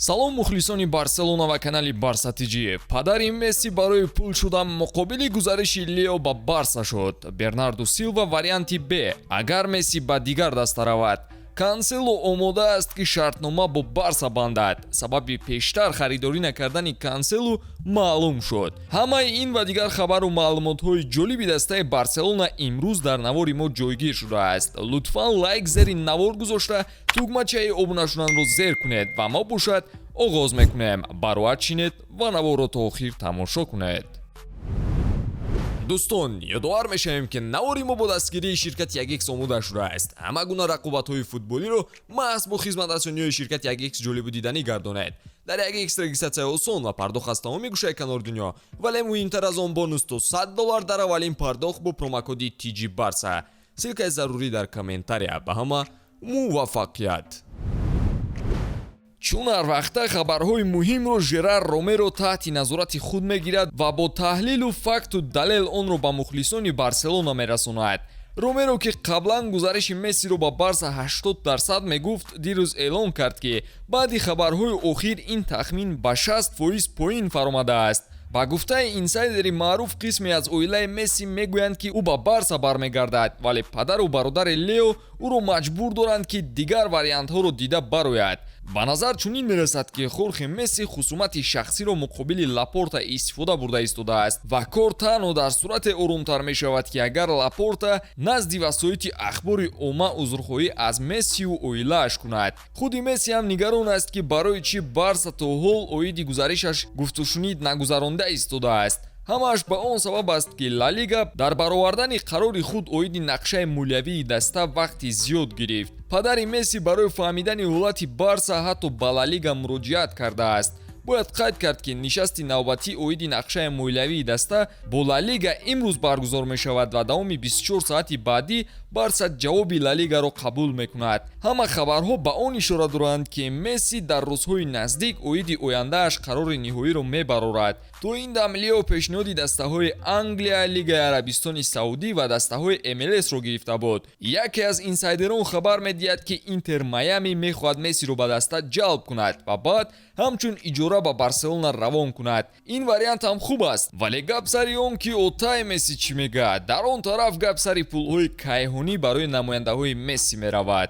Салом, мухлисони Барселона ва канали Барса ТЖ. Падари Месси барои пул шудан муқобили гузариши Лео ба Барса шуд. Бернарду Силва варианти Б, агар Месси ба дигар даста равад. Кансело омода аст, ки шартнома бо Барса бандад. Сабаби пештар харидорӣ накардани Канселу маълум шуд. Ҳамаи ин ва дигар хабару маълумотҳои ҷолиби дастаи Барселона имрӯз дар навори мо ҷойгир шудааст. Лутфан лайк зери навор гузошта, тугмачаи обуна шуданро зер кунед ва мо бошад оғоз мекунем. Бароат шинед ва наворро то охир тамошо кунед. Дӯстон, ёдовар мешавем, ки навори мо бо дастгирии ширкати 1X омода шудааст. Ҳама гуна рақобатҳои футболиро маҳз бо хизматрасониҳои ширкати 1X ҷолибу диданӣ гардонед. Дар 1X регистратсия осон ва пардохт аз тамоми гӯшаи канори дунё, вале муҳимтар аз он, бонус то 100 доллар дар аввалин пардохт бо промокоди TG Барса. Ссылкаи зарурӣ дар комментария. Ба ҳама муваффақият! Чун ҳар вақта хабарҳои муҳимро Жерар Ромеро таҳти назорати худ мегирад ва бо таҳлилу факту далел онро ба мухлисони Барселона мерасонад. Ромеро, ки қаблан гузариши Мессиро ба Барса 80% мегуфт, дирӯз эълон кард, ки баъди хабарҳои охир ин тахмин ба 60% поин фаромадааст. Ба гуфтаи инсайдери маъруф, қисме аз оилаи Месси мегӯянд, ки ӯ ба Барса бармегардад, вале падару бародари Лео ӯро маҷбур доранд, ки дигар вариантҳоро дида барояд. Ба назар чунин мерасад, ки Хорхе Месси хусумати шахсиро муқобили Лапорта истифода бурда истодааст ва кор танҳо дар сурате орумтар мешавад, ки агар Лапорта назди васоити ахбори омма узрхоҳӣ аз Мессиу оилааш кунад. Худи Месси ҳам нигарон аст, ки барои чӣ Барса то ҳол оиди гузаришаш гуфтушунид нагузаронда истодааст. Ҳамааш ба он сабаб аст, ки Ла Лига дар баровардани қарори худ оиди нақшаи молиявии даста вақти зиёд гирифт. Падари Месси барои фаҳмидани ҳолати Барса ҳатто ба Ла Лига муроҷиат кардааст. Бояд қайд кард, ки нишасти навбатӣ оиди нақшаи молиявии даста бо Ла Лига имрӯз баргузор мешавад ва давоми 24 соати баъдӣ Барса ҷавоби Ла Лигаро қабул мекунад. Ҳама хабарҳо ба он ишора доранд, ки Месси дар рӯзҳои наздик оиди ояндааш қарори ниҳоиро мебарорад. То ин дам Лео пешниҳоди дастаҳои Англия, Лигаи Арабистони Саудӣ ва дастаҳои МЛСро гирифта буд. Яке аз инсайдерон хабар медиҳад, ки Интер Майами мехоҳад Мессиро ба даста ҷалб кунад ва баъд ҳамчун иҷора ба Барселона равон кунад. Ин вариант ҳам хуб аст, вале гап сари он, ки отаи Месси чӣ мегӯяд. Дар он тараф гап сари пулҳои кайҳонӣ барои намояндаҳои Месси меравад.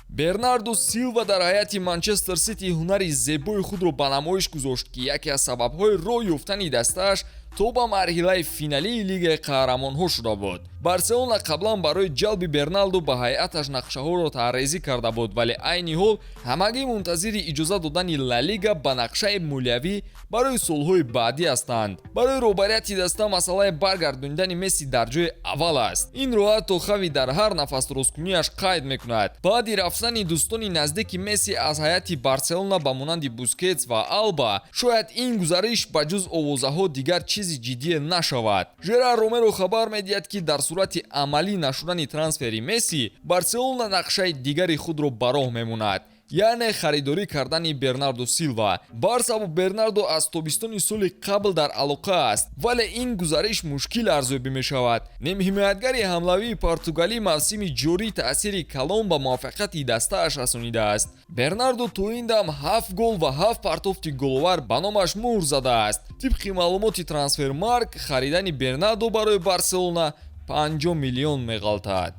Бернарду Силва дар ҳайати Манчестер Сити ҳунари зебои худро ба намоиш гузошт, ки яке аз сабабҳои роҳ ёфтани дастааш то ба марҳилаи финалии Лигаи қаҳрамонҳо шуда буд. Барселона қаблан барои ҷалби Берналду ба ҳайаташ нақшаҳоро тарҳрезӣ карда буд, вале айни ҳол ҳамагӣ мунтазири иҷоза додани Ла Лига ба нақшаи молиявӣ барои солҳои баъдӣ ҳастанд. Барои роҳбарияти даста масъалаи баргардонидани Месси дар ҷои аввал аст. Инро ҳатто Хави дар ҳар нафасрозкуниаш қайд мекунад. Баъди рафтани дӯстони наздики Месси аз ҳайати Барселона ба монанди Бускетс ва Алба, шояд ин гузариш ба ҷуз овозаҳо дигар чизи ҷиддие нашавад. Жерар Ромеро хабар медиҳад, ки дар сурати амалӣ нашудани трансфери Месси, Барселона нақшаи дигари худро ба роҳ мемонад, яъне харидорӣ кардани Бернардо Силва. Барса бо Бернардо аз тобистони соли қабл дар алоқа аст, вале ин гузариш мушкил арзёбӣ мешавад. Нимҳимоятгари ҳамлавии португалӣ мавсими ҷорӣ таъсири калон ба муваффақияти дастааш расонидааст. Бернардо то ин дам ҳафт гол ва ҳафт партофти головар ба номаш муҳр задааст. Тибқи маълумоти Трансфермарк, харидани Бернардо барои Барселона 50 миллион меғалтад.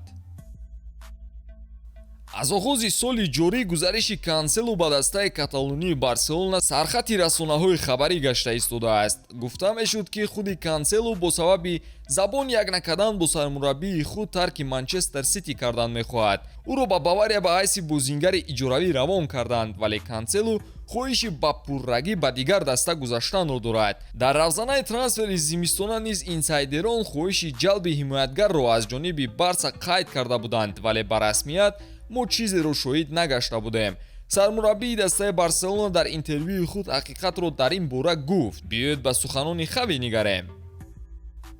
Аз оғози соли ҷорӣ гузариши Канселу ба дастаи каталонии Барселона сархати расонаҳои хабарӣ гашта истодааст. Гуфта мешуд, ки худи Канселу бо сабаби забон як накардан бо сармураббии худ тарки Манчестер Сити кардан мехоҳад. Ӯро ба Бавария ба ҳайси бозингари иҷоравӣ равон карданд, вале Канселу хоҳиши ба пуррагӣ ба дигар даста гузаштанро дорад. Дар равзанаи трансфери зимистона низ инсайдерон хоҳиши ҷалби ҳимоятгарро аз ҷониби Барса қайд карда буданд, вале ба расмият мо чизеро шоҳид нагашта будем. Сармураббии дастаи Барселона дар интервюи худ ҳақиқатро дар ин бора гуфт. Биёед, ба суханони Хави нигарем.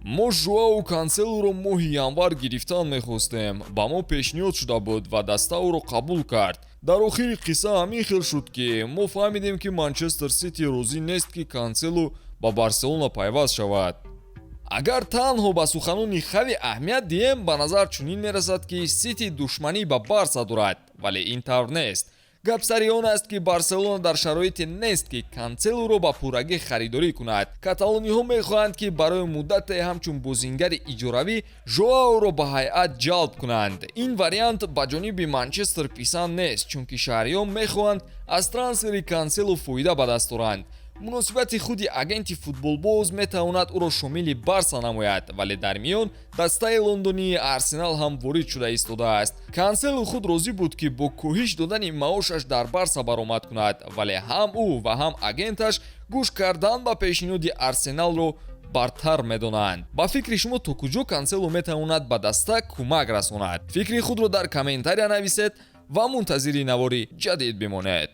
Мо Жуау Канселуро моҳи январ гирифтан мехостем. Ба мо пешниҳод шуда буд ва даста ӯро қабул кард. Дар охири қисса ҳамин хел шуд, ки мо фаҳмидем, ки Манчестер Сити розӣ нест, ки Канселу ба Барселона пайваст шавад. Агар танҳо ба суханони Хави аҳамият диҳем, ба назар чунин мерасад, ки Сити душманӣ ба Барса дорад, вале ин тавр нест. Гап сари он аст, ки Барселона дар шароите нест, ки Канселуро ба пуррагӣ харидорӣ кунад. Каталониҳо мехоҳанд, ки барои муддате ҳамчун бозингари иҷоравӣ Жоаоро ба ҳайат ҷалб кунанд. Ин вариант ба ҷониби Манчестер писанд нест, чунки шаҳриён мехоҳанд аз трансфери Канселу фоида ба даст оранд. Муносибати худи агенти футболбоз метавонад ӯро шомили Барса намояд, вале дар миён дастаи лондонии Арсенал ҳам ворид шуда истодааст. Канселу худ розӣ буд, ки бо коҳиш додани маошаш дар Барса баромад кунад, вале ҳам ӯ ва ҳам агенташ гӯш кардан ба пешниҳоди Арсеналро бартар медонанд. Ба фикри шумо, то куҷо Канселу метавонад ба даста кӯмак расонад? Фикри худро дар комментария нависед ва мунтазири навори ҷадид бимонед.